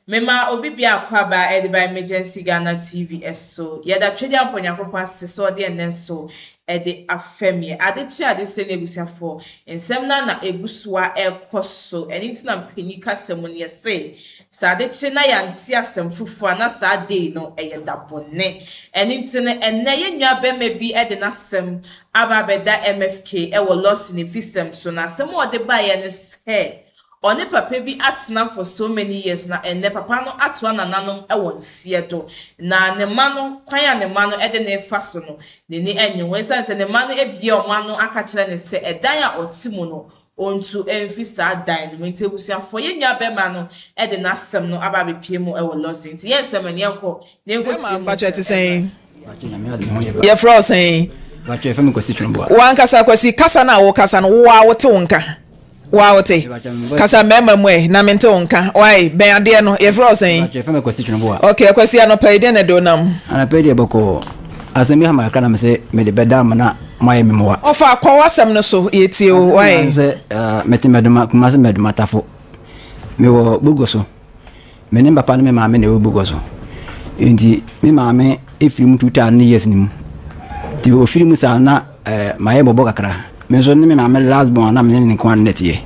Mema obi biako aba ɛde ba Emergency Ghana TV so. Yɛda Twedeampɔ Nyankopɔn ase sɛ ɔde ɛnnɛ nso ɛde afɛm yɛ. Ade kye ade sɛ ne abusuafoɔ, nsɛm no na egu so a ɛrekɔ so. Ɛno nti na mpanyin kasa mu no yɛse, sɛ ade kye na yɛante asɛm foforɔ a, na saa day no ɛyɛ da bɔne. Ɛno nti no, ɛnnɛ yɛn nua bɛrima bi ɛde n'asɛm aba abɛda MFK ɛwɔ Lawson efisɛm so. Na asɛm a ɔde baeɛ ne sɛ, ɔne papa bi atena for so many years, na ɛnnɛ papa no atoa nananom wɔ nseɛ do, na ne mma no, kwan a ne mma no de ne fa so no, n'ani nye ho, ɛsiane sɛ ne mma no abue ɔmo ano aka kyerɛ ne sɛ ɛdan a ɔte mu no, ɔntu mfi saa dan no mu. Nti abusuafoɔ, yɛn nua bɛrima no de n'asɛm no aba abɛpie mu wɔ Lawson. Nti yɛn nsɛm no, yɛnkɔ na yɛnkɔ tie mu. Mpakyɛ, te sɛn? Yɛfrɛ wo sɛn? Wankasa Kwasi, kasa no a wokasa no, wo a wote wo nka, wo a wote kasa mmarima mu ɛ na mente wo nka. Wae bɛn adeɛ no, yɛfrɛ wo sɛn? Ok, Kwasi, anɔpa yi deɛ na ɛde wo nam? Anɔpa yi deɛ bɔkɔɔ. Asɛm bi ha ma kakra na mesɛ mede bɛda mo na moayɛ me mmoa. Ɔfa kɔ w'asɛm no so, yɛtie o. Wae sɛ mete Mɛdoma, Kumase Mɛdoma Tafo. Mewɔ Bogo so. Me ne papa ne me maame na ɛwɔ Bogo so. Nti me maame ɛfiri mu 2000 years no mu. Nti ɔfiri mu saa na mayɛ bɔbɔ kakra. Me nso ne me maame last born na me ne ne nko ara na ɛteɛ.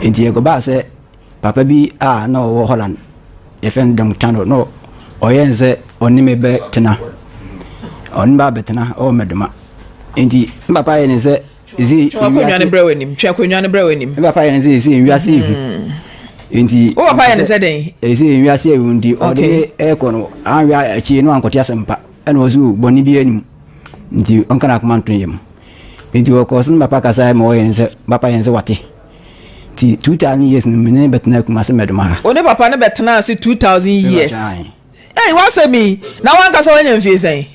Nti ɛkɔbaa sɛ papa bi a na ɔwɔ Holland, yɛfrɛ no Damutano, na ɔyɛ n sɛ ɔne me bɛtena. Ɔne me bɛtena ɔwɔ Mɛdoma. Nti me papa yɛ ne sɛ ɛsɛ Twe akonnwa no brɛ w'anim. Twe akonnwa no brɛ w'anim. Me papa yɛ ne sɛ ɛsɛ wiase ehu. Nti wo papa yɛ ne sɛ dɛn? Ɛsɛ wiase ehu, nti ɔde me ɛkɔ no anwea akyi no ankɔte asɛm pa, ɛna ɔsɛ bɔne bi anim, nti ɔnka n'akoma nto yam. Nti ɔkɔɔ so ne papa kasa ma ɔyɛ ne sɛ papa yɛ ne sɛ wate. Nti 2000 years no, me ne bɛtena Kumase Mɛdoma ha. Wo ne papa no bɛtena ase 2000 years? Ɛy, w'asɛm yi na wankasa wanya mfie sɛn?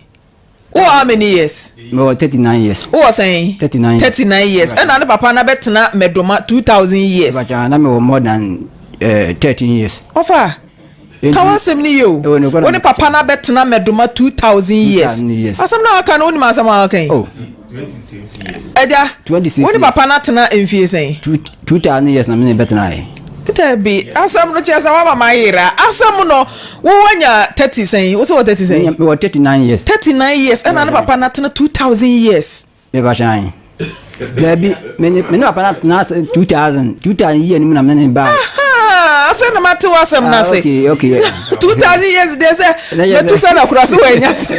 Wowɔ how many years? Mewɔ 39 years. Wowɔ sɛn? 39. 39 years, ɛna ne papa no bɛtena Mɛdoma 2000 years? Bàtà na mewɔ more than 13 years. Ɔfa ka w'asɛm no yie o. Wo ne papa no abɛtena Mɛdoma 2000 years? Asɛm no a waka no, wonim asɛm a waka yi? Agya, wo ne papa no atena mfie sɛn? 2000 years na me ne bɛtena yɛ. Dabi, asɛm no kyerɛ sɛ woama ma ayera asɛm no. Wo wanya 30 sɛn? Wo sɛ wɔ 30 sɛn? Mewɔ 39 years. 39 years, ɛna ne papa no atena 2000 years? Mebahyɛn dabi, me ne papa no atena ase 2000 2000 year no mu na me ne ba. Afei na mate w'asɛm no ase. Okay. 2000 years deɛ, sɛ mɛtu sɛ na kora so wanya se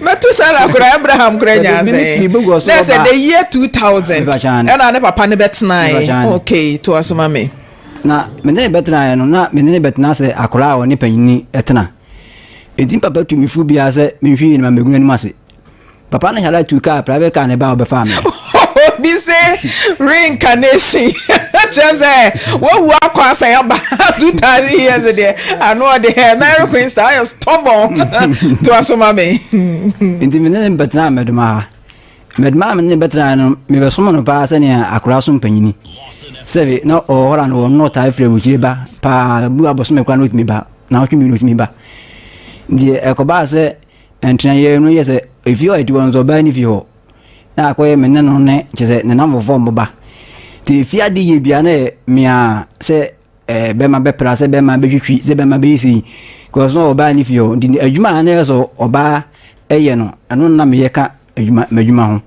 mɛtu sɛ na kora Abraham kora nya sɛ na sɛ the year 2000 ɛna ne papa ne bɛtenae. Okay, to asoma me. Na me ne bɛtenaeɛ no, na me ne bɛtena sɛ akwaraa a ɔne panyini tena. Ɛnti papa tu me fo biara sɛ menhwɛ yie no ma mɛgu n'anim ase. Papa no hyɛda tu kaa, private car, ne ba a ɔbɛfaa me. Obi se reincarnation, kyerɛ sɛ wawu akɔ asan aba 2000 years deɛ, ano ɔde ɛ. Mary Queen Star ayɛ stubborn. To aso ma me. Nti me ne ne bɛtena Mɛdoma ha. Mɛdoma a me ne ne bɛtena no, mebɛsom no paa sɛnea akwaraa som panyini. Sɛbe na ɔwɔ hɔ a no ɔno ɔtaa firi abukyire ba paa bu abɔsome koraa na ɔtumi ba na ɔtwe mmienu ɔtumi ba. Nti ɛkɔbaa sɛ ntena yɛ no yɛ sɛ efie hɔ a yɛte hɔ nso ɔbaa ne fie hɔ na akɔyɛ me ne no ne kyerɛ sɛ ne namfofoɔ mmoba. Nti efie ade yɛ bia na yɛ mea sɛ bɛma bɛpra, sɛ bɛma bɛtwitwi, sɛ bɛma bɛyɛ sei, because na ɔbaa ne fie hɔ. Nti adwuma a na yɛ sɛ ɔbaa ɛyɛ no, ɛno na meyɛ ka adwuma m'adwuma ho.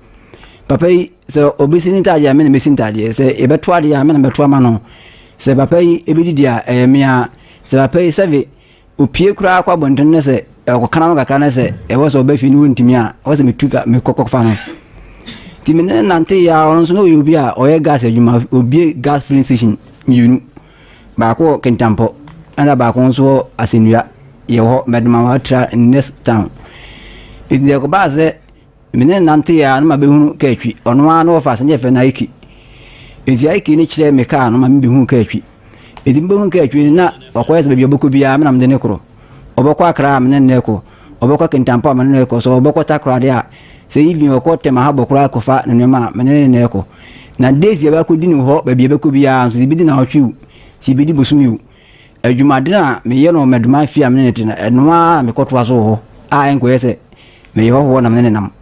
Papa yi, sɛ ɔbɛsi ne ntaadeɛ a, me na mɛsi ntaadeɛ. Sɛ yɛbɛto adeɛ a, me na mɛto ama no. Sɛ papa yi ɛbɛdidi a, ɛyɛ me a. Sɛ papa yi sɛbe opie koraa kɔ abɔnten ne sɛ ɛkɔkana no kakra ne sɛ ɛwɔ sɛ ɔba fie ne wɔntumi a, ɛwɔ sɛ metu ka mekɔ kɔfa no. Nti me ne nante yɛ a, ɔno nso na ɔyɛ obi a ɔyɛ gas adwuma. Obie gas filling station mmienu, baako wɔ Kintampɔ ɛna baako nso wɔ Asɛnnua. Yɛwɔ hɔ Mɛdoma wɔ atra next town. Nti ɛkɔbaa sɛ me ne nante yɛ a, na mabɛhunu kaatwi. Ɔno ara na wɔfa ase ne yɛfrɛ no Aiki. Nti Aiki no kyerɛ me kaa no ma mebɛhuu kaatwi. Nti mebɛhuu kaatwi no, na ɔkɔyɛ sɛ baabi a ɔbɛkɔ biara me na mede ne korɔ. Ɔbɛkɔ Akra a, me ne no kɔ. Ɔbɛkɔ Kintampo a, me ne no kɔ. Sɛ ɔbɛkɔ Takoradi a, sɛ even ɔkɔ Tema Harbour koraa kɔfa ne nneɛma a, me ne no kɔ. Na days yɛbɛkɔdi no hɔ, baabi a yɛbɛkɔ biara nso, sɛ yɛbɛdi nnawɔtwe o, sɛ yɛbɛdi bosome o, adwumaden a meyɛ no wɔ Mɛdoma fie a me ne no te no, ɛno ara na mekɔtoa so wɔ hɔ a ɛnkɔyɛ sɛ meyɛ hɔhoɔ na me ne no nam.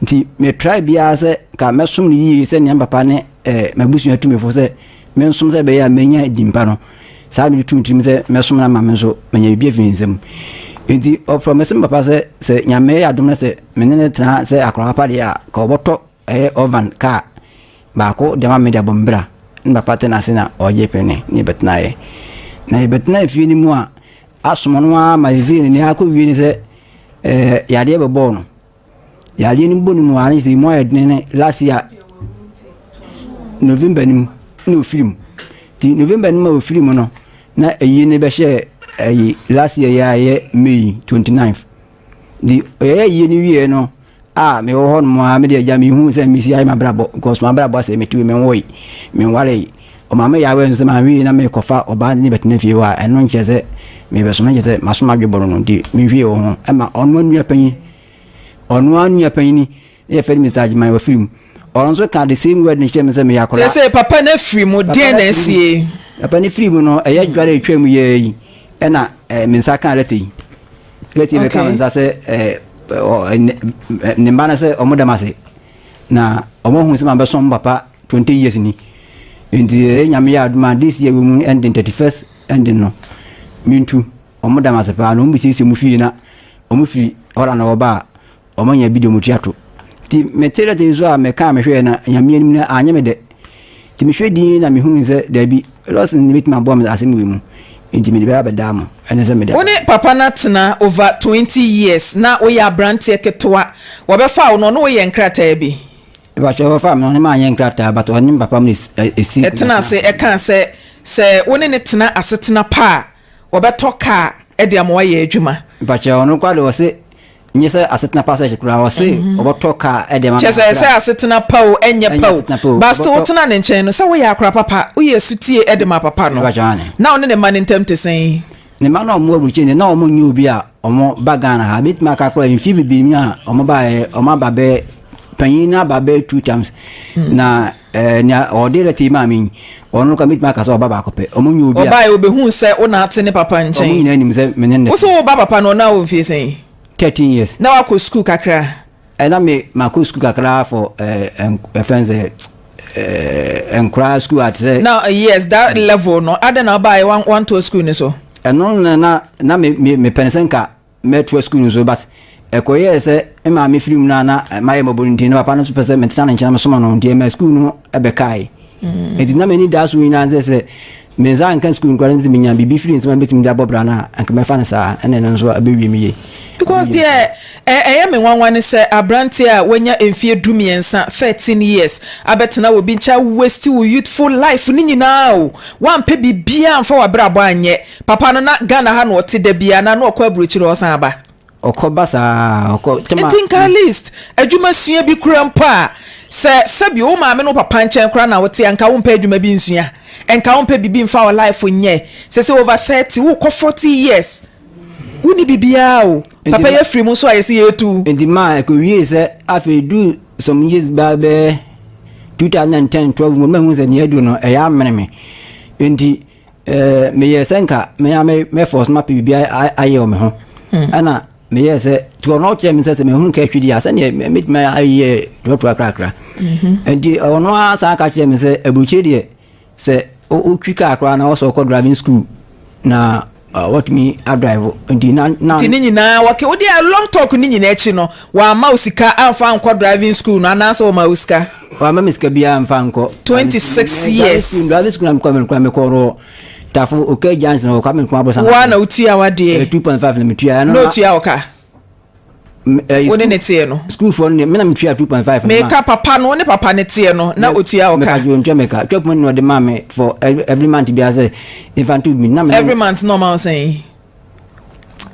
Nti metrae biara sɛ ka mɛsom no yie sɛnea me papa ne m'abusua tu me fo sɛ mensom sɛ ɛbɛyɛ a mɛnya din pa no. Saa na mede too me tirim sɛ mɛsom no ama me nso manya biribi afi ne nsam. Enti ɔprɔmese me papa sɛ sɛ Nyame yɛ adom na sɛ me ne no tena sɛ akwadaa papa deɛ a, ka ɔbɔtɔ ɛyɛ oven kaa baako de ama me de abɔ me bra. Ne papa te n'ase na ɔgye pene ne yɛbɛtenaeɛ. Na yɛbɛtena fie no mu a asom no ara ma seesei no nea akɔwie ne sɛ ɛɛ yadeɛ bɛbɔɔ no. Yadeɛ no bɔ ne mu ara ne sɛ emu ayɛ den ne last year November no mu na ofiri mu. Nti November no mu a ofiri mu no na ayie no bɛhyɛ ɛyi last year yɛ a ɛyɛ May 29. Nti ɔyɛ ayie no wieɛ no a mewɔ hɔ nom a mede agya mehu sɛ mesi ayɛ m'abrabɔ because m'abrabɔ asɛ metu menwoe menwaree. Ɔma me yawee nso sɛ manwie na mekɔfa ɔbaa ne bɛtena fie hɔ a ɛno nkyerɛ sɛ mebɛsom no kyerɛ sɛ masom adwebɔ no no nti menhwie wɔ ho ɛma ɔno nua panyin ɔno ara nua panyin ne yɛfrɛ no Mr. Agyeman wafiri mu ɔno nso ka the same word no kyerɛ me sɛ meyɛ akwadaa. Sɛ papa no afiri mu deɛn na asie? Papa no firi mu no ɛyɛ dware a ɛtwa mu yɛ yi ɛna me nsa ka lɛtɛ yi lɛtɛ yi bɛka me nsa sɛ ne mma no sɛ ɔmo dam ase na ɔmo ahu sɛ mabɛsom papa 20 years ni nti ɛyɛ nyame yɛ adom a this year wɔ mu ending 31st ending no mentu Wɔn da me ase paa na wɔn besiesie wɔn fie na wɔn firi Holland na wɔba a wɔn anya bi de wɔn ti ato. Nti me te lɛtɛ yi so a meka a mehwɛɛ na nyame anim na anyɛ me dɛ. Nti mehwɛ din na mehuu sɛ daabi Lawson ne bɛtumi aboa me asɛm wei mu. Nti mede bɛba abɛdaa mo ɛne sɛ mede Wo ne papa no atena over 20 years na woyɛ abranteɛ ketewa, wɔbɛfaa wo no ɔne wo yɛɛ nkrataa bi? Mepakyɛw wɔfaa me no ɔne me anyɛ nkrataa but ɔne me papa mo na ɛsi nkonnwa Ɛtena ase ɛkaa sɛ sɛ wo ne no tena asetena pa a Wɔbɛtɔ car de ama wayɛ adwuma. Mpakyɛw ɔno koraa de ɔse nye sɛ asetena pa sɛ koraa ɔse mhm. ɔbɛtɔ car de ama. Kyɛ sɛ sɛ asetena pa o ɛnyɛ pa o but still wotena ne nkyɛn no sɛ woyɛ akora papa woyɛ sutie de ma papa no na ɔne ne mma no ntam te sɛn? Ne mma no a wɔwɔ aburokyire no na wɔn nyɛ obi a wɔn ba Ghana ha betumi aka koraa mfie bebree ni a wɔn baeɛ wɔn aba bɛyɛ panyin no aba bɛyɛ two times mm. na ɛɛ eh, nea ɔde lɛtɛ yi maa mi yi ɔno kora metumi aka sɛ ɔba baako pɛ ɔmo nyɛ obi a ɔbaa obehu sɛ wo na ate ne papa nkyɛn ɔmo nyinaa nim sɛ me ne ne woso wo ba papa no ɔna wɔ mfie sɛn 13 years. Na wakɔ sukuu kakra. Ɛna me makɔ sukuu kakra for ɛɛ ɛfɛn sɛ ɛɛ nkora sukuu ate sɛ. Na yes that level no adɛn na ɔbaa yɛ wantoa sukuu no so. Ɛno na na na me me mepɛ ne sɛ nka mɛtoa sukuu no so but ɛkɔyɛɛ sɛ me maame firi mu no a na mayɛ mmɔbɔ no nti na papa no nso pɛ sɛ metena ne nkyɛn na mesoma no nti ɛma sukuu no ɛbɛkae mm. nti na m'ani da so nyinaa sɛ sɛ me nsa nka sukuu no koraa sɛ menya biribi firi nsɛm a mɛtumi de abɔ bra no a anka mɛfa no saa ɛna ɛno nso ɛbɛwie me yie. Because deɛ ɛyɛ me nwanwa ne sɛ aberanteɛ a wanya mfeɛ 13, 13 years, abɛtena obi nkyɛn a waste wo youthful life no nyinaa o, woampɛ biribiara amfa w'abrabɔ anyɛ, Papa no na Ghana ha na ɔte da biara anaa na ɔkɔ aburokyire ɔsan aba? Ɔkɔ ba saa ɔkɔ tema. Nti nka at least adwuma sua bi koraa mpo a sɛ sɛbi wo maame ne wo papa nkyɛn koraa na wote a nka wompɛ adwuma bi nsua? Nka wompɛ biribi mfa wo life nyɛ? Sese over 30 wokɔ 40 years wonni biribiara o papa yi afiri mu nso a yɛse yɛretu wo. Nti maa ɛkɔwiee sɛ afei duu some years back bɛyɛ 2010 12 mu mahu sɛ nea aduru no ɛyɛ amene me nti Eh, meyɛɛ sɛ nka me ara mɛ force mapɛ biribi ayɛ wɔ me ho hmm. ɛna meyɛɛ sɛ nti ɔno ɔkyerɛ me sɛ sɛ mehu nka ahwidi a sɛneɛ mɛtumi ayɛ toatoa krakra mhm. nti ɔno ara san ka kyerɛ me sɛ aburukyire deɛ sɛ wotwi kaa koraa na wɔsɛ ɔkɔ driving school na wɔtumi adrive nti na na nti ne nyinaa wɔke wode a long talk ne nyinaa akyi no wɔama wo sika amfa ankɔ driving school no anaasɛ wɔma wo sika Wamma me sika biara mfa nkɔ. 26 years. Driving school na mekɔ me kura mekɔ no Tafo Okay Johnson wɔ Kwame Nkrumah Abosan. Wo ara na wotua w'adeɛ. 2.5 na metua. Na otua wo ka. Wo ne ne teɛ no. School foɔ no me na metua 2.5. Meka papa no wo ne papa no teɛ no na otua wo ka. Meka ntua meka. Twɛ pɔn na ɔde maa me for every month biara sɛ nfa nto bi. Every month na ɔma wo sɛn?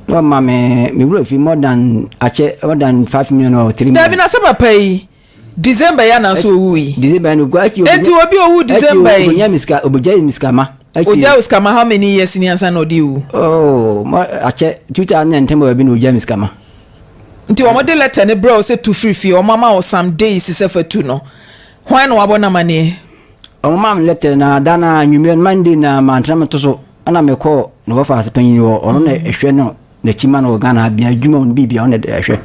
Na ɔma me me wura fi more than akyɛ more than 5 million or 3 million. Dabi na sɛ papa yi. December yi anaasɛ owu yi. December no akyi. Eti obi owu December yi. Onya mi sika obogya mi sika ma. Ogya wo sika ma how many years ni ansa na ɔde wu? Oh, ma akyɛ 2010 baabi na ogya mi sika ma. Nti wɔn de letter ne brɛ wo sɛ tu firi fie wɔn ama wo some days sɛ fa tu no. Hwan na wabɔ n'amaneɛ? Wɔn maa me letter na da na anwummerɛ no Monday na mantena me to so ɛna mekɔɔ ne wɔfa ase panyin hɔ ɔno na ɛhwɛ no N'akyi ma no wɔ Ghana ha bia adwuma wɔn biribi a ɔna de ɛhwɛ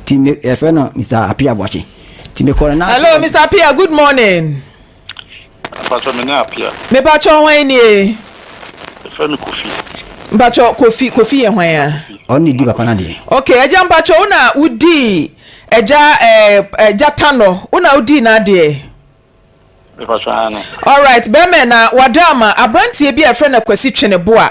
ti me yɛfrɛ no Mr. Apia Boakye ti me kɔ no na. Hello Mr. Apia good morning. Mpatsɔ me ne Apia. Mepatsɔ hwan nie. Yɛfrɛ me Kofi. Mpakyɛ Kofi, Kofi yɛ hwan a? Ɔno na ɛdi papa no adeɛ. Ok, agya mpakyɛ wo na wodii agya ɛɛ agya Tanɔ, wo na wodii n'adeɛ? Mepakyɛ aane. Alright, bɛɛma na wada ama abranteɛ bi a yɛfrɛ no Akwasi Tweneboa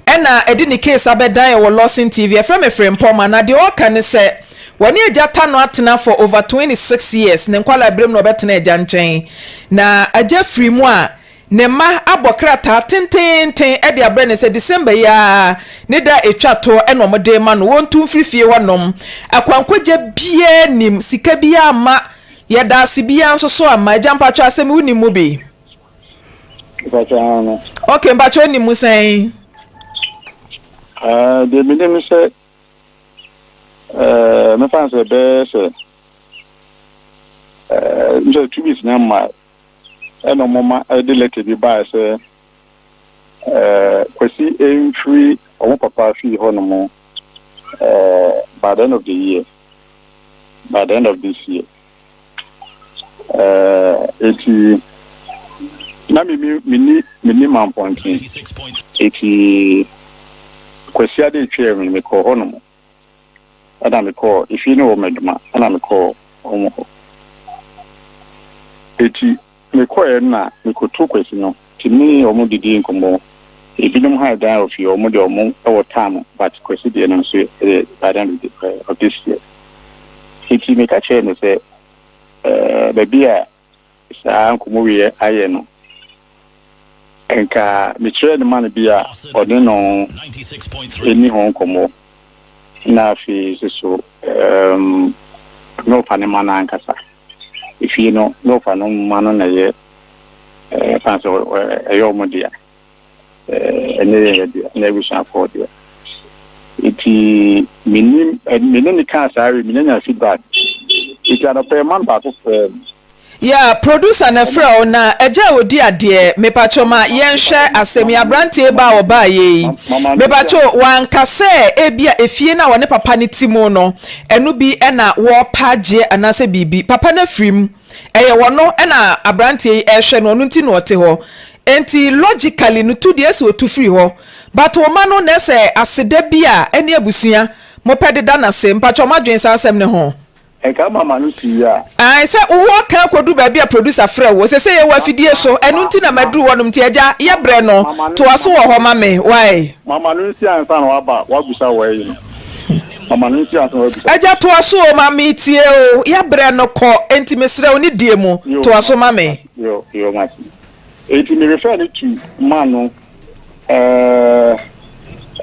ɛna ɛde ne case abɛdan yɛ wɔ Lawson TV, yɛfrɛ me Frempɔma, na deɛ ɔɔka ne sɛ wɔne agya Tanɔ atena for over 26 years, ne nkwadaa berɛ mu na ɔbɛtena agya nkyɛn, na agya firi mu a Ne mma abɔ krataa tenteenten de abrɛ no sɛ December yi ara ne da a ɛtwa toɔ na wɔde rema no, wɔntu mfiri fie hɔnom. Akwankogya biara nnim, sika biara mma, yɛdaase biara nso so amma. Agya mpakyɛ asɛm yi wonim mu bi? Mpakyɛ aane. Ok, mpakyɛ wonim mu sɛn? Ɛɛ, deɛ menim ne sɛ, ɛɛ, mɛfa no sɛ ɛbɛyɛ sɛ, ɛɛ, sɛ 2 weeks na mma ɛna wɔma ɛde lɛtɛ bi baeɛ sɛ ɛɛ Kwasi mfiri wɔn papa fie hɔ nom ɛɛ by the end of the year by the end of this year ɛɛ eti na mi mi mi ni mi ni mampɔnten eti Kwasi ade etwa mu no mekɔɔ hɔ nom ɛna mekɔɔ efie no wɔ Maduma ɛna mekɔɔ wɔn hɔ. Eti mekɔɛ no na mekoto Kwasi no nti me ne wɔn didii nkɔmmɔ. Ebinom han dan wɔ fie hɔ, wɔn deɛ wɔn wɔ tam but Kwasi deɛ no nso yɛ by the end of the of this year. Eti meka kyerɛɛ no sɛ ɛɛ baabi a Saa nkɔmmɔ wei ayɛ no, nka mekyerɛɛ no man bi a ɔne no nni ho nkɔmmɔ, na afei nso so um, ne ɔfa ne ma no ankasa. Efie no, ne ɔfa no mma no na ɛyɛ ɛɛ fan sɛ ɛyɛ wɔn dea. Ɛnyɛ yɛn yɛ dea, ɛnyɛ abusuafoɔ dea. Nti menim, me ne ne kaa saa wei, menyanya feedback. Nti anɔpa yi man baako frɛɛ me. Yeah producer na ɛfrɛ wo na agya a ɔdi adeɛ mepakyɛw ma yɛnhwɛ asɛm yi abranteɛ yi ba a ɔbaeɛ yi mepakyɛw wanka sɛ ebia efie no a ɔne papa no te mu no ɛno bi na wɔrepa agyeɛ anaasɛ biribi papa no afiri mu ɛyɛ ɔno na abranteɛ yi ɛrehwɛ no ɔno nti na ɔte hɔ Enti logically no tu deɛ ɛsɛ otu firi hɔ but wo ma no na ɛsɛ aseda bi a ɛne abusua mo pɛ de da no ase mpakyɛw mo adwene saa asɛm no ho. Nka ama ma no sii a. Ae sɛ wo ɔka akɔduru baabi a producer frɛ wo sesei yɛwɔ afidie so ɛno nti na maduru hɔ nom nti agya yɛ brɛ no toa so wɔ hɔ ma me wai. Mama no nsi ansa na waba wabisa wɔ ayi no mama no nsi ansa na wabisa. Agya toa so o ma me tie o yɛ brɛ no kɔ enti mesrɛ wo ne die mu toa so ma me. Yo yo mate. Enti me refer no to man no ɛɛ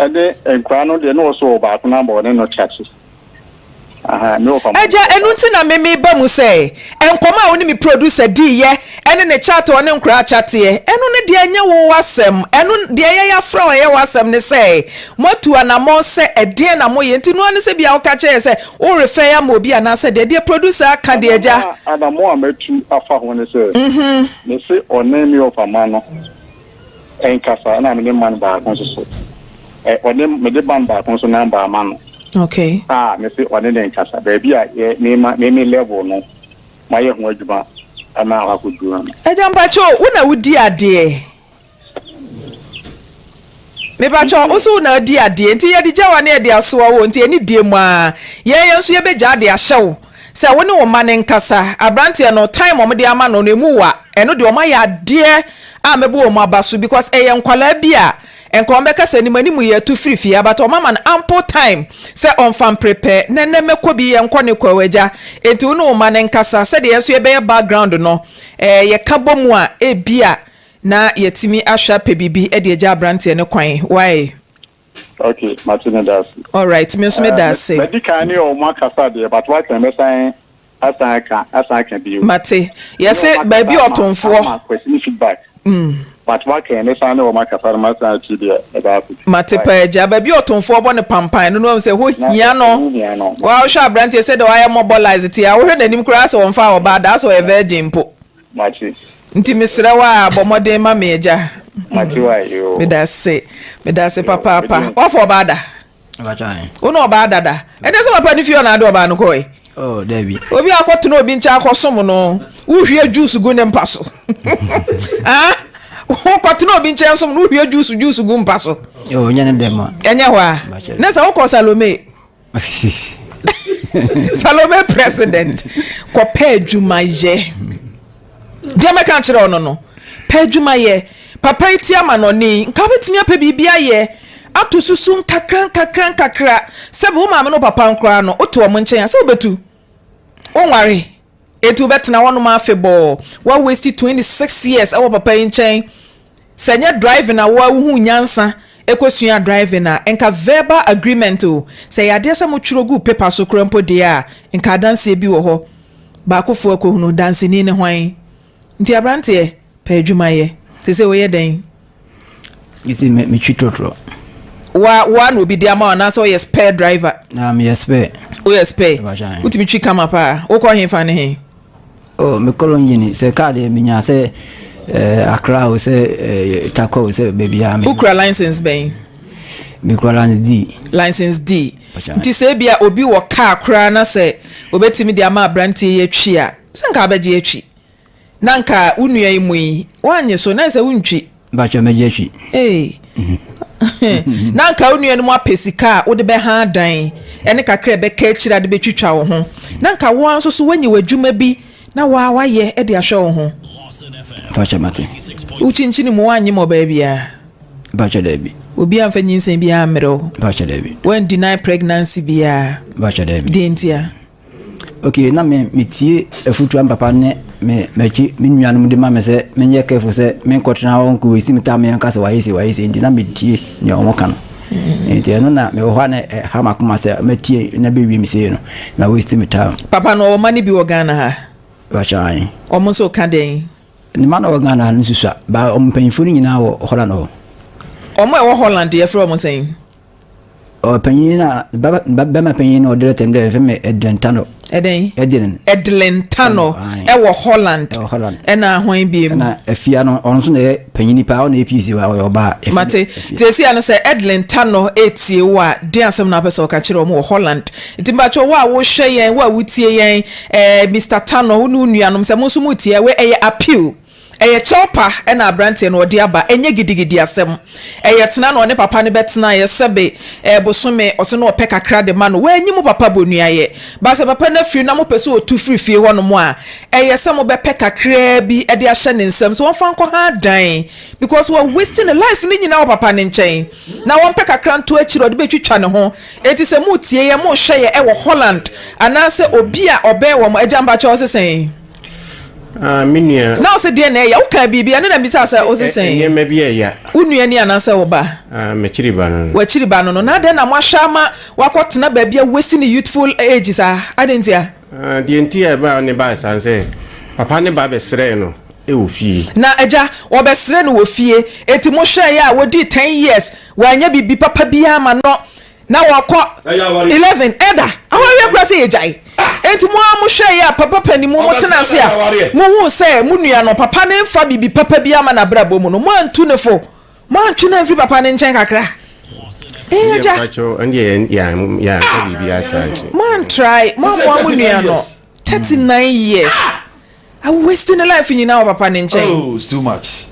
ɛne nkwadaa no deɛ na ɔsɔ wɔ baako na ɔne no kyakye. Aha me wɔfa. Agya ɛno nti na me me ba mu sɛ nkɔmɔ a wo ne me producer dii yɛ ɛne ne chat a ɔne nkoraa chateɛ ɛno no deɛ ɛnyɛ wo asɛm ɛno deɛ yɛ yafrɛ wo ɛyɛ w'asɛm ne sɛ moatu anamɔn sɛ ɛdeɛn na moyɛ nti noa ne sɛ bia woka kyerɛ yɛ sɛ Wo refer ama obi anaasɛ deɛ deɛ producer aka deɛ agya. Anamɔ a matu afa ho ne sɛ, mese ɔne me ɔfa ma no nkasa ɛna mene man baako nso so ɔne mede man baako nso number ama no. Okay. A mese ɔne ne nkasa baabi a yɛ me ma me me level no mayɛ ho adwuma ama akɔduru no. Agya mpakyɛw wo na wodi adeɛ. Mepakyɛw, wo so wo na adi adeɛ nti yɛde gya wo a na yɛde asoa wo nti ɛne die mu ara yɛn yɛn nso yɛbɛgyaa de ahyɛ wo sɛ wo ne wo mma no nkasa. Abranteɛ no time a wɔde ama no no ɛmu wa ɛno deɛ wɔayɛ adeɛ a mɛbɔ wɔn aba so because ɛyɛ nkwadaa bi a nka wɔn bɛka sɛ anim anim yɛ atu firi fie ha but wɔn ama no ample time sɛ ɔmfa mprepare na ɛnɛ mɛkɔ bi yɛnkɔ ne kɔ agya nti wo ne wo mma no nkasa sɛdeɛ yɛn nso yɛbɛyɛ background no ɛɛ yɛka bɔ mu a ebia Na yɛatumi ahwɛ apɛ biribi de agya abranteɛ no kwan, wai? Ok, mate meda ase. Alright, me nso meda ase. Madi kan ne wɔn akasa deɛ, but woatwɛn mɛsan asan aka asan aka bio. Mate. Yɛse baabi ɔtomfoɔ. Ama Kwasi ne feedback. But woatwɛn mɛsan ne wɔn akasa na masan atu deɛ ɛda ase. Mate paa agya. Baabi ɔtomfoɔ bɔ no pampan no na wahu sɛ ɛhɔ hia no. Waa wohwɛ abranteɛ sɛdeɛ wayɛ mobilize te a, wohwɛ n'anim koraa asɛ ɔmfaa ɔbaa da, asɛ ɔyɛ virgin mpo. Mate. Nti mesrɛ wo a bɔ mmɔden ma me agya. Mate wa yoo. Medase. Medase papaapa. Woafa ɔbaa da? Wo ne ɔbaa da da? Ɛnɛ sɛ papa ne fie hɔ na ade ɔbaa no kɔe? Oh, dabi. Obi akɔtena obi nkyɛn akɔsom no, wohwie juice gu ne mpa so. Ah? Wokɔtena obi nkyɛn som no wohwie juice juice gu mpa so. Ɛnyɛ ne dɛm a. Ɛnyɛ hɔ a. Ne sɛ wokɔ Salome. Salome president kɔpɛ adwuma yɛ. Deɛ mɛka akyerɛ wo no no, pɛ adwuma yɛ. Papa yi ti amanɔne yi, nka wobɛtumi apɛ biribi ayɛ ato susu nkakra nkakra nkakra. Sɛbi wo maame ne wo papa nkoraa no, wote wɔn nkyɛn a, sɛ wobɛtu. Wonware. Enti wobɛtena hɔnom afebɔɔ. Wa waste 26 years wɔ papa yi nkyɛn. Sɛ ɛnyɛ driving a wo ara wohuu nyansa kɔsuaa driving a, nka verbal agreement o, sɛ ɛyɛ adeɛ sɛ motwerɛ guu paper so koraa mpo deɛ a, nka adanseɛ bi wɔ hɔ. Baakofoɔ akɔhunu, danseni ne hwan? Nti aberanteɛ, pɛ adwuma yɛ. Seesei woyɛ dɛn? Nti me metwi trɔtrɔ. Wa wa na obi de ama wo anaasɛ woyɛ spare driver? Na meyɛ spare. Woyɛ spare? Wotumi twi kama paa. Wokɔ he fa ne he? Oh, mekɔ Longini. Sɛ kaa deɛ menya sɛ eh, Accra o sɛ eh, Tarkwa o sɛ baabi a. Wokura license bɛn? Mekura license D. License D. Nti sɛ ebia obi wɔ kaa koraa na sɛ obetumi de ama aberanteɛ yi atwi a, sɛ nka abɛgye atwi. Na nka wo nua yi mu yi, woannye so, na ɛsɛ wontwi. Mpakyɛ mɛgye atwi. Ee. Na nka wo nua no mu apɛ sika a wode bɛha adan ne kakra a ɛbɛka akyiri a de bɛtwitwa wo ho. Na nka wo ara nso so woanya w'adwuma bi na wo ara woayɛ de ahwɛ wo ho. Mpakyɛ mate. Wokyinkyini mu woannye ma ɔbaa biara. Mpakyɛ daabi. Obi amfa nyinsɛn biara ammrɛ wo. Mpakyɛ daabi. Woan deny pregnancy biara. Mpakyɛ daabi. Deɛ ntia? Okay, na me metie afutuo a me papa ne me m'akyi me nuanom de ma me sɛ menyɛ careful sɛ menkɔtena hɔ nkɔ wɔsi me taa me nka sɛ wayɛ sei wayɛ sei nti na metie nea wɔn ka no nti ɛno na mewɔ hɔ a na ɛha m'akoma sɛ mɛtie na bɛwie me sei no na waste me time. Papa no ɔwɔ mma no bi wɔ Ghana ha? Bakyɛ ae. Wɔn nso ka dɛn? Ne mma na ɔwɔ Ghana ha no susua ba wɔn mpanyinfoɔ no nyinaa wɔ Holland hɔ. Wɔn a ɛwɔ Holland yɛfrɛ wɔn sɛn? Ɔpanyin na ba ba bɛma panyin na ɔde lɛtɛm dɛ yɛfrɛ me Edlin Tano. Ɛdɛn? Edlin. Edlin Tano ɛwɔ Holland. Ɛwɔ Holland. Ɛna hwan biem? Ɛna Afia no ɔno nso na ɛyɛ panyin paa ɔna APC wa ɔyɛ ɔbaa. Mate. Nti esi ano sɛ Edlin Tano etie wo a den asɛm na apɛ sɛ ɔka kyerɛ wɔn wɔ Holland. Nti mpakyɛw wo a wohwɛ yɛn wo a wotie yɛn ɛɛ Mister Tano wo ne wo nuanom sɛ mo nso mo tie wei ɛyɛ appeal. Ɛyɛ kyɛw pa na abranteɛ no ɔde aba, ɛnyɛ gidigidi asɛm. Ɛyɛ tena na ɔne papa no bɛtenaeɛ sɛbe ɛɛ bosome, ɔse na ɔpɛ kakra de ma no, wanyi mo papa bonuayɛ. But sɛ papa no afiri na mopɛ sɛ ɔtu firi fie hɔ nom a, ɛyɛ sɛ mobɛpɛ kakraa bi de ahyɛ ne nsam sɛ ɔmfa nkɔha dan because wa waste ne life no nyinaa wɔ papa no nkyɛn na ɔmpɛ kakra nto akyire ɔde bɛtwitwa ne ho. Enti sɛ motie yɛn, mohwɛ yɛn ɛwɔ Holland anaasɛ obi a ɔbɛn wɔn, agya mpakyɛw ɔse sɛn? Ah, me nua. Na ɔse deɛ na ɛya? Wokaa biribi, ɛno na mebisaa sɛ ose sɛn? Nneɛma bi ɛya. Wo nua ni anaasɛ wo ba? Ah, m'akyiri ba no no. W'akyiri ba no no. Na adɛn na moahwɛ ama wakɔtena baabi a wasi ne youthful age saa? Adɛn ntia? Ah, deɛ nti a ɛbaa ne baa saa ne sɛ, papa ne ba bɛsrɛɛ no wɔ fie. Na agya, wɔbɛsrɛ no wɔ fie. Enti mohwɛeɛ a, wɔdii ten years, wannya biribi papa biara ama no. Na wɔkɔ 11 ɛda awareɛ koraa sɛ yɛgyae enti mo ara mo hwɛeɛ a papa panin mo mo tena ase a mo huu sɛ mo nua no papa no mfa biribi papa bi ama n'abrabɔ mu no mo antu ne fo mo antwe no amfiri papa no nkyɛn kakra ee agya mo antrae mo ammoa mo nua no 39 years a wasting ne life nyinaa wɔ papa no nkyɛn oh, it's too much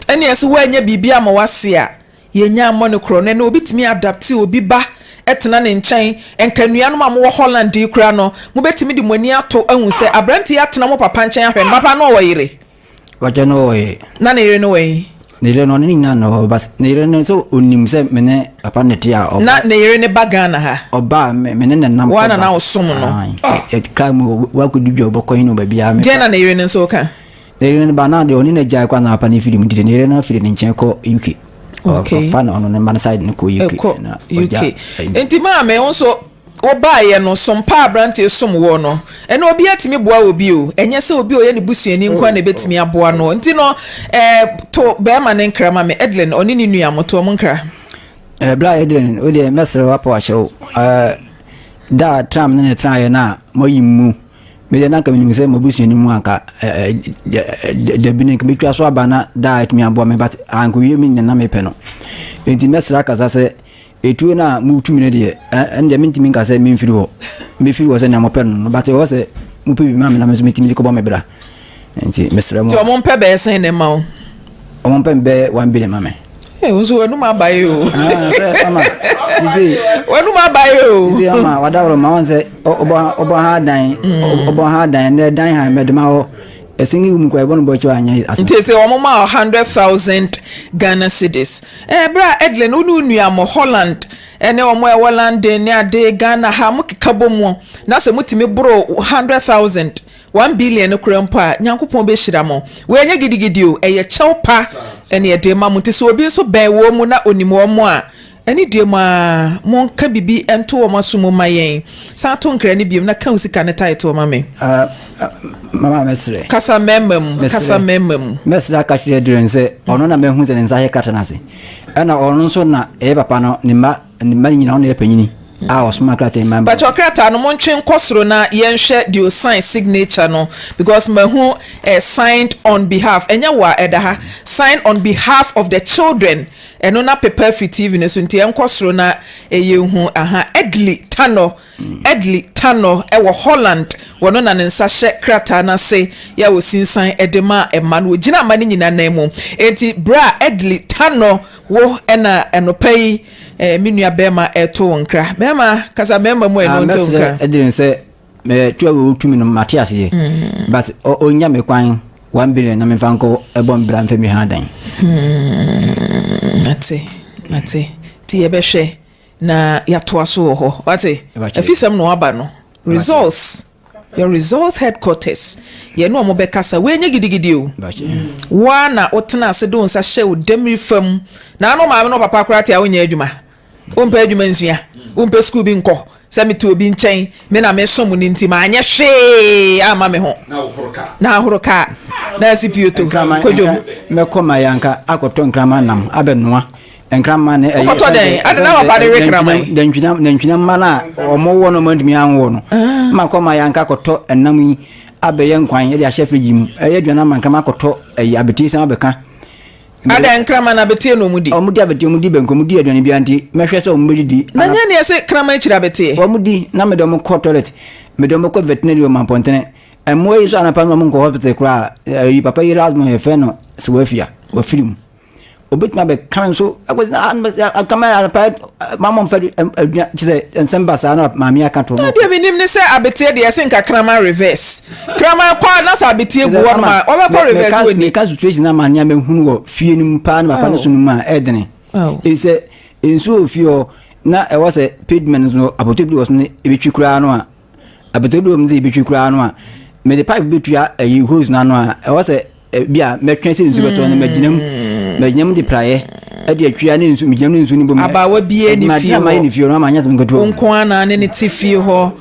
ɛne ɛsɛ woanyɛ biribi ama wase a Yɛnnya mmɔ no korɔ no, ɛnnɛ obi tumi adapte obi ba tena ne nkyɛn, nka anuanom a mowɔ Holland yi koraa no, mobɛtumi de mo ani ato ahu sɛ aberante yi atena mo papa nkyɛn ahwɛ no, papa no ɔwɔ yere? Wakyɛ no ɔwɔ yere. Na ne yere no wɔ he? Ne yere no ɔne ne nyinaa na ɔwɔ but ne yere no sɛ ɔnim sɛ me ne papa no te a ɔba. Na ne yere no ba Ghana ha? Ɔba a me ne ne nam kɔ Woa na na wosom no? Kaa mu wakɔdi dwa ɔbɛkɔ he na ɔbaabiara. Deɛn na ne yere no nso ka? Ne yere no ba na deɛ ɔne no agyae kɔ anaa apa no firi mu nti ne yere no afiri ne nkyɛn kɔ UK. Okay. Ɔfa no ɔno ne mma no side no kɔ UK. Ɛkɔ UK. Nti maame wo nso wobaeɛ no som pa aberanteɛ som woɔ no ɛna obi atumi boa obi o ɛnyɛ sɛ obi a ɔyɛ ne busuani nko na ɛbɛtumi aboa no nti no ɛɛ to bɛrima ne nkra ma me Edlin ɔne ne nua mo to ɔmo nkra. Ɛɛ bla Edlin wo deɛ mɛsrɛ wo apɔ akyɛw ɛɛ da Trump ne ne tenaeɛ no a moayi mu Me deɛ na anka menim sɛ m'abusua no mu anka dabi no nka mɛtwa so aba na daa atumi aboa me but ankɔwie me nea na mepɛ no. Enti mɛsrɛ akasa sɛ etuo no a motu me no deɛ ɛno deɛ mentumi nka sɛ memfiri hɔ. Mɛfiri hɔ sɛ nea mopɛ no no but ɛwɔ sɛ mopɛ bi ma me na me nso metumi de kɔbɔ me bra. Nti mesrɛ mo. Nti ɔmo mpɛ bɛyɛ sɛn na ɛma wo? Ɔmo mpɛ bɛyɛ 1 billion ma me. Ee, wo nso w'anum abae o. Ah, sɛ ama sisi. W'anum abae o. Sisi ama wadaworo ma wɔn sɛ ɔbɔ ɔbɔ ha dan, ɔbɔ ha dan ne dan ha mɛdema hɔ ɛsɛn mu kura ɛbɔ no bɔ akyi anyɛ asɛm. Nti sɛ wɔn ma 100,000 Ghana cedis. Ɛɛ bere a Edlin, wo ne wo nua mo Holland ɛne wɔn a ɛwɔ London ne ade, Ghana ha mo keka bɔ mu na sɛ motumi boro 100,000, 1 billion no kora mpo a, Nyankopɔn bɛhyira mo. Wɔnyɛ gidigidi o, ɛyɛ kyɛw pa ɛne ɛde ma mo. Nti sɛ obi nso bɛn wɔn mu na onim wɔn mu a, ɛne deɛ mu a monka biribi nto wɔn aso mu ma yɛn. San to nkra no biom na ka wo sika ne title ma me. Mama, mɛsrɛ. Kasa mmarima mu, kasa mmarima mu. Mɛsrɛ aka kyerɛ Adrian sɛ ɔno na mahu sɛ ne nsa yɛ krataa no ase, ɛna ɔno nso na ɛyɛ papa no ne mma, ne mma nyinaa ɔno yɛ panyini a ɔsoma krataa yi ma. Bàtɛ krataa no, montwe nkɔ soro na yɛnhwɛ deɛ osign signature no, because mahu signed on behalf, ɛnyɛ wo a ɛda ha, sign on behalf of the children. Ɛno na pepa firi TV no so, nti ɛnkɔ soro na ɛyɛ hu aha. Edley Tano, Edley Tano ɛwɔ Holland, wɔno na ne nsa hyɛ krataa no ase yɛ a osinsan ɛde ma ɛma no, ogyina ama no nyinaa nan mu. Eti bra Edley Tano, wo ɛna ɛnɔpa yi me nua bɛrima ɛto wo nkra. Bɛrima, kasa mmarima mu a ɛno nte wo nkra. Mɛsrɛ Adrian sɛ tu a wɔtumi no mate aseɛ, but ɔnya me kwan 1 billion na memfa nkɔ ɛbɔ mbra mfa mi ha dan. Ate, ate. Nti yɛbɛhwɛ na yɛatoa so wɔ hɔ, wate? Afisɛm na waba no, results, your results headquarters, yɛne ɔmo bɛkasa. Woenye gidigidi o, woa na wotena ase de wo nsa hyɛ wo dɛmiri fam na ano maame no papa koraa te a, wonyɛ adwuma, wompɛ adwuma nsua, wompɛ sukuu bi nkɔ, sɛ mete obi nkyɛn, me na mesom no, nti maanyɛ hwee ama me ho na ahoro kaa na asi pioto kodwom. Mɛkɔ ma yɛnka akɔtɔ nkrama nam abɛnoa nkrama ne ɛyɛ. Wokɔtɔ dɛn ade na papa de we kraman? Nantwinam, nantwinam mma no a ɔmo wɔ no, ɔmo ntumi anwɔ no, ma kɔ ma yɛnka akɔtɔ ɛnam yi abɛyɛ nkwan, yɛde ahyɛ fridge mu, ɛyɛ aduane ama nkrama, akɔtɔ ɛyɛ abetie san abɛka. Ada nkrama na abetie na ɔmo di? Ɔmo di abetie, ɔmo di banku, ɔmo di aduane biara, nti mɛhwɛ sɛ ɔmo bɛdidi. Na nyɛ neɛ sɛ kraman akyiri abeteɛ. Ɔmo di na mede ɔmo kɔ toilet, mede ɔmo kɔ veterinary wɔ Mampɔntene. Mmoa yi so anapa no, ɔmo nkɔ hospital koraa. Ɛyi papa yi last born yɛfrɛ no Sewafia, wafiri mu. Obetumi abɛka nso akama anapa mama mfa adua kyɛ sɛ nsɛm ba saa na maame aka to. Na deɛ menim ne sɛ abeteɛ deɛ, ɛsɛ nka kraman reverse, kraman kɔ a na sɛ abeteɛ gu hɔ nom a, ɔbɛkɔ reverse wɔ ni. Meka situation ama nea mehunu wɔ fie no mu paa ne papa no so no mu a ɛdene sɛ nsuo wɔ fie hɔ na ɛwɔ sɛ pavement no apɔtɔ bi wɔ so no ebɛtwi koraa no a, apɔtɔ bi wɔ mu sɛ ebɛtwi koraa no a, mede pipe bɛtua ɛyi hose no ano a, ɛwɔ sɛ bi a mɛtwɛn sɛ nsuo bɛtɔ no, magyina mu, magyina mu de praeɛ ɛde atwia ne nsu, megyina mu ne nsuo no bom. Abaawa bie ne fie hɔ ne fie hɔ ama anyɛ sɛ nketewa. Wo nko ara na ne te fie hɔ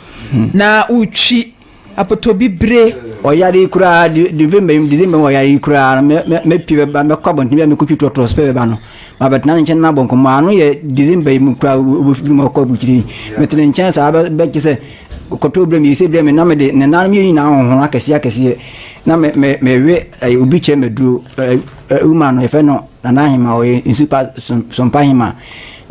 na wotwi apotɔ bibire. Ɔyare yi koraa November yi, December mu ɔyare yi koraa no, mɛpie bɛba, mɛkɔ abɔnten bi a mɛkɔtwi trɔtrɔ so pɛ bɛba no, mabɛtena ne nkyɛn na mabɔ nkɔmmɔ. Ano yɛ December yi mu koraa wɔbɛfiri mu ɔkɔ abukyiri yi, mete ne nkyɛn saa bɛkye sɛ kɔtɔ berɛ mi yɛsɛ berɛ mi na mede ne nan mmienu nyinaa honhono akɛseɛ akɛseɛ na me me mewe. Ɛyɛ obi kyerɛ me aduro ɛ woman no yɛfrɛ no Nana Ahema, ɔyɛ nsupa sompa hema.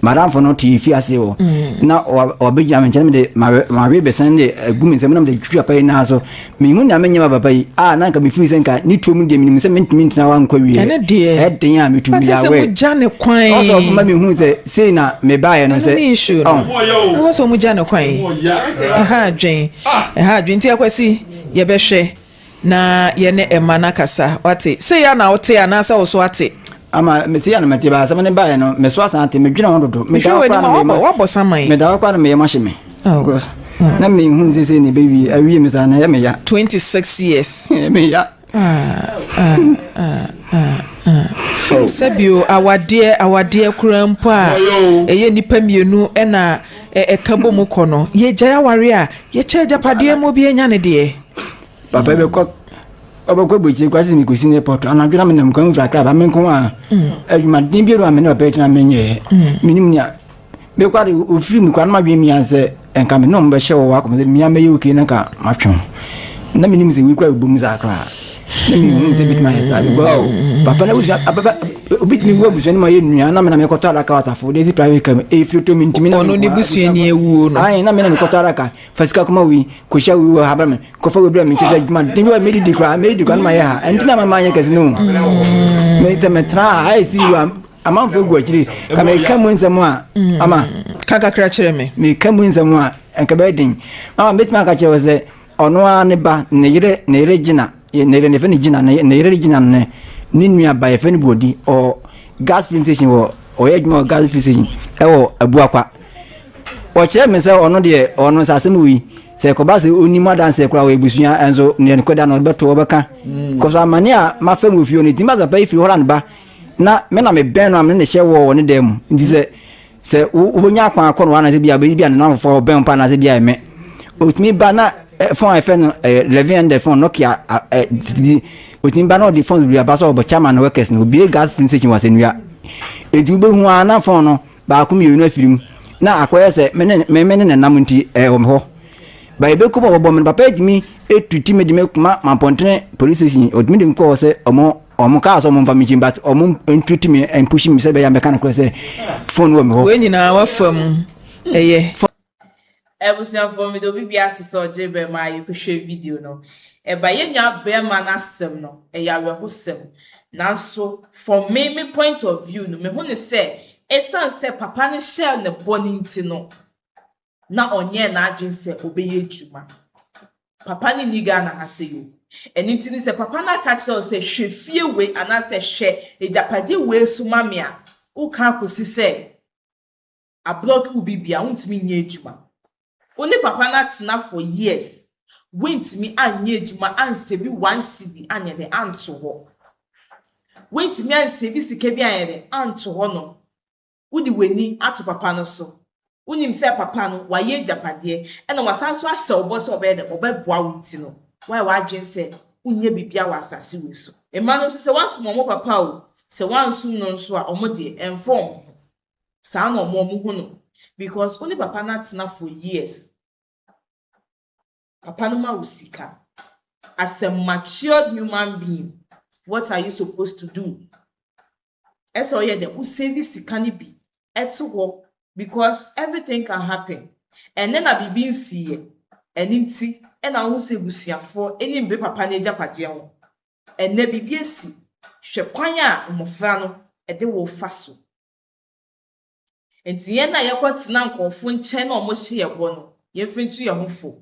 Madamfo no te fi ase hɔ na ɔbɛgyina me nkyɛn, mede mawe bɛsɛn de agu me nsam na mede twitwi papa yi nan so. Mehu nea menyɛ ma papa yi a, na nka mefiri sɛ nka ne tuo mu deɛ, menim sɛ mentumi ntena hɔ ankɔ wie. Ɛne deɛ ɛden a metumi yɛ awɛ mogya ne kwan. Ɔsɛ ɔma mehu sɛ sei na mebaeɛ no sɛ ɛno ne issue no. Ɛwɔ sɛ ɔmo gya ne kwan. Ɛha adwen, ɛha adwen. Nti Akwasi, yɛbɛhwɛ na yɛne ɛma no akasa, wate? Sei a na wote anaasɛ wo so ate? Ama mese yɛ no mete ba asɛm ne baeɛ no, me so asan ate, medwene ho dodo. Mehwɛ w'anim a, wabɔ wabɔ saman. Meda hɔ koraa na meyɛ mahye me na mehu sɛ sɛ ne bɛwie awie me saa na ɛyɛ me ya. 26 years. Me ya. Sɛbio awadeɛ, awadeɛ koraa mpo a, ɛyɛ nnipa mmienu ɛna ɛka bɔ mu kɔ no, yɛgyae aware a, yɛkyɛ agyapadeɛ ma obi anya ne deɛ. Papa bɛkɔ, ɔbɛkɔ aburokyire koraa sɛ mekɔsi ne airport anadwo na menam kwan mfiri Accra ba me nko a, adwumaden biara a me ne papa yi tena menyɛɛ. Menim nea mekɔ ade ɔfiri mu koraa na madwene mia sɛ nka me ne ɔmo bɛhyɛ wɔ hɔ akɔm sɛ mia mɛyɛ okay na nka matwe ho, na menim sɛ wei koraa bɛbom saa koraa na mehu sɛ bɛtumi ayɛ saa because papa no abusua papa. Obi tumi wu abusua no mu ayɛ nua na me na mekɔtɔ adaka wɔ asafo de si private car mu. Efiri to me ntumi na Ɔno ne busuani awuo no. Ayi na me na mekɔtɔ adaka fa sika kɔma wei kɔhyia wei wɔ ha brɛ me kɔfa wei brɛ me kyerɛ sɛ adwuma den bi wɔ medidi koraa medidi koraa na mayɛ ha ɛnti na mama anyɛ kɛse no o. Me sɛ metena ha ayɛ si wɔ amanfoɔ gu akyiri ka meka mu nsɛm a ama. Ka kakra kyerɛ me. Meka mu nsɛm a nka bɛyɛ den. Mama mɛtumi aka kyerɛ wo sɛ Ɔno ara ne ba, ne yere, ne yere Gina, ne yere, yɛfrɛ no Gina, ne yere Gina no ne nua ba, yɛfrɛ no Bodi, ɔ gas filling station wɔ, ɔyɛ adwuma wɔ gas filling station ɛwɔ Abuakwa. Ɔkyerɛ me sɛ ɔno deɛ, ɔno sɛ asɛm wei, sɛ ɛkɔba sɛ ɔnim adanseɛ koraa wɔ abusua nso, neɛ nokorɛ da no ɔde bɛto ɔbɛka. Kɔso amane a mafa mu wɔ fie hɔ no, ɛtumi ba sɛ papa yi firi Holland ba, na me na mebɛn no a me ne no hyɛ wɔ wɔ ne dan mu. Nti sɛ Sɛ wobɛnya akwan akɔ no hɔ anaasɛ bi a bɛyi bi a ne namfofoɔ a ɔbɛn mpo anaasɛ bi a ɛmɛ ɔtumi ba na fon a yɛfrɛ no 1100 fon Nokia titi ɔtumi ba na ɔde fon bebree aba sɛ ɔbɛkyɛ ama no workers no obie gas filling station wɔ asɛnnua enti wobɛhu a na fon no baako mmienu afiri mu na akɔyɛ sɛ me ne me ne nenam nti ɛwɔ me hɔ ba yɛbɛkɔ mu a wɔbɔ me no papa atumi ɛtuti me de me kuma mampɔntene police station ɔtumi de me kɔɔ sɛ ɔmo Ɔmo kaa sɛ ɔmo nfa me nkyi but ɔmo ntreat me and push me sɛ ɛbɛyɛ a mɛka nokorɛ sɛ phone wɔ me hɔ. Wei nyinaa wafa mu ɛyɛ. Abusuafoɔ meda obi biara ase sɛ ɔgye berɛ maa yɛkɔhwɛɛ video no. Ɛba yɛn nua barima no asɛm no, ɛyɛ awerɛhosɛm. Nanso from me me point of view no, mehu no sɛ ɛsiane sɛ papa no hyɛɛ no bɔ no nti no, na ɔnyɛɛ n'adwene sɛ ɔbɛyɛ adwuma. Papa no nni Ghana ha sei o. Ɛno nti no sɛ papa no aka kyerɛ wo sɛ hwɛ fie wei anaasɛ hwɛ agyapadeɛ wei so ma me a, woka akɔsi sɛ ablɔke wo biribiara, wontumi nyɛ adwuma. Wo ne papa no atena for years, woantumi anyɛ adwuma ansɛvi one cedi anyɛ dɛn anto hɔ. Woantumi ansɛvi sika bi anyɛ dɛn anto hɔnom. Wode w'ani ato papa no so. Wonim sɛ papa no, wayɛ agyapadeɛ, ɛna wasan nso ahyɛ wo bɔ sɛ ɔbɛyɛ dɛn? Ɔbɛboa wo nti no, woayɛ w'adwene sɛ wonyɛ biribiara wɔ asase wei so. Mma no nso, sɛ woasom wɔn papa o, sɛ woansom no nso a, wɔn deɛ, ɛmfa wɔn ho. Saa na wɔn, wɔhu no. Because wo ne papa no atena for years. Papa no ma wo sika. As a matured human being, what are you supposed to do? Ɛsɛ ɔyɛ dɛ wo save sika no bi to hɔ because everything can happen. Ɛnnɛ na biribi nsiiɛ, ɛno nti na wohu sɛ abusuafoɔ ani mmere papa no agyapadeɛ ho. Ɛnnɛ biribi asi, hwɛ kwan a mmɔfra no de wo fa so. Nti yɛn a yɛkɔtena nkurɔfoɔ nkyɛn na wɔhyɛ yɛn bɔ no, yɛmfa ntu yɛn ho fo.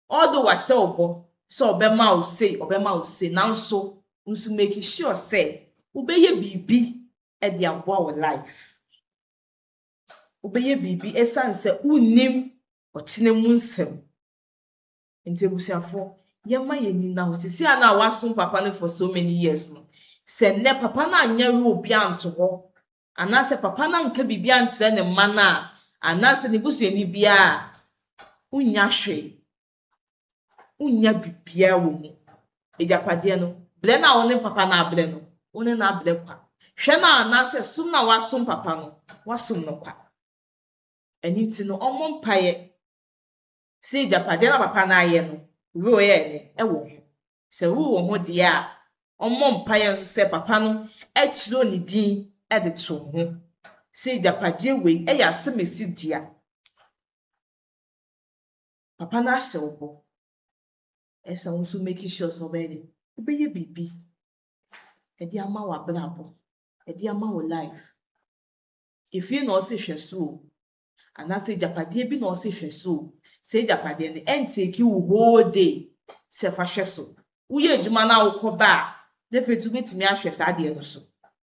Although wahyɛ wo bɔ sɛ ɔbɛma wo sei, ɔbɛma wo sei, nanso wo nso make sure sɛ wobɛyɛ biribi de aboa wo life. Wobɛyɛ biribi ɛsiane sɛ wonnim ɔkyena mu nsɛm. Nti abusuafoɔ, yɛmma yɛn ani nna hɔ. Seesei a na wasom papa no for so many years no, sɛ nnɛ papa no anyɛ role bi anto hɔ, anaasɛ papa no anka biribi ankyerɛ ne mma no a, anaasɛ ne busuani biara a, wonnya hwee. Wonnya biribiara wɔ mu. Agyapadeɛ no, brɛ no a wo ne papa no abrɛ no, wo ne no abrɛ kwa. Hwɛ no a anaasɛ som no a woasom papa no, woasom no kwa. Ɛno nti no, ɔmmɔ mpaeɛ sɛ agyapadeɛ no a papa no ayɛ no, werɛ yɛ ne wɔ ho. Sɛ wo wɔ ho deɛ a, ɔmmɔ mpaeɛ nso sɛ papa no kyerɛw ne din de to ho sɛ agyapadeɛ wei yɛ asɛmasi dea. Papa no ahyɛ wo bɔ. Ɛsɛ sɛ wo nso make sure sɛ wobɛyɛ dɛ, wobɛyɛ biribi de ama w'abrabɔ, de ama wo life. Efie na ɔse hwɛ so o, anaasɛ agyapadeɛ bi na ɔse hwɛ so o, saa agyapadeɛ no ɛntake wo whole day sɛ fa hwɛ so. Woyɛ adwuma na wokɔ ba a, definitely wobɛtumi ahwɛ saa adeɛ no so.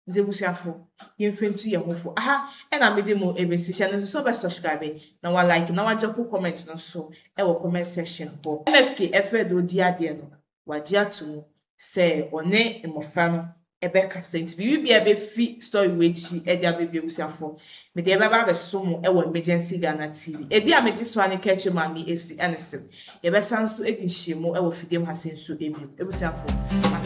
Nti abusuafo, yɛmfa ntu yɛn ho fo. Aha ɛna mede mo ɛbɛsi. Hyɛ no nso sɛ wobɛ subscribe na wa like na wa drop comment no nso ɛwɔ comment section hɔ. MFK ɛfrɛ deɛ ɔdi adeɛ no, wagye ato mu sɛ ɔne mmɔfra no bɛkasa. Nti biribi biara bɛfi story wei akyi de aba bi abusuafoɔ, mede ɛbɛba abɛso mo wɔ Emergency Ghana TV. Ɛdi a megye so ara ne Kɛkyɛ Maame Esi Ɛnesem. Yɛbɛsan nso adi nhyiamu wɔ fidiem ha sei nso bio. Abusuafoɔ, makra.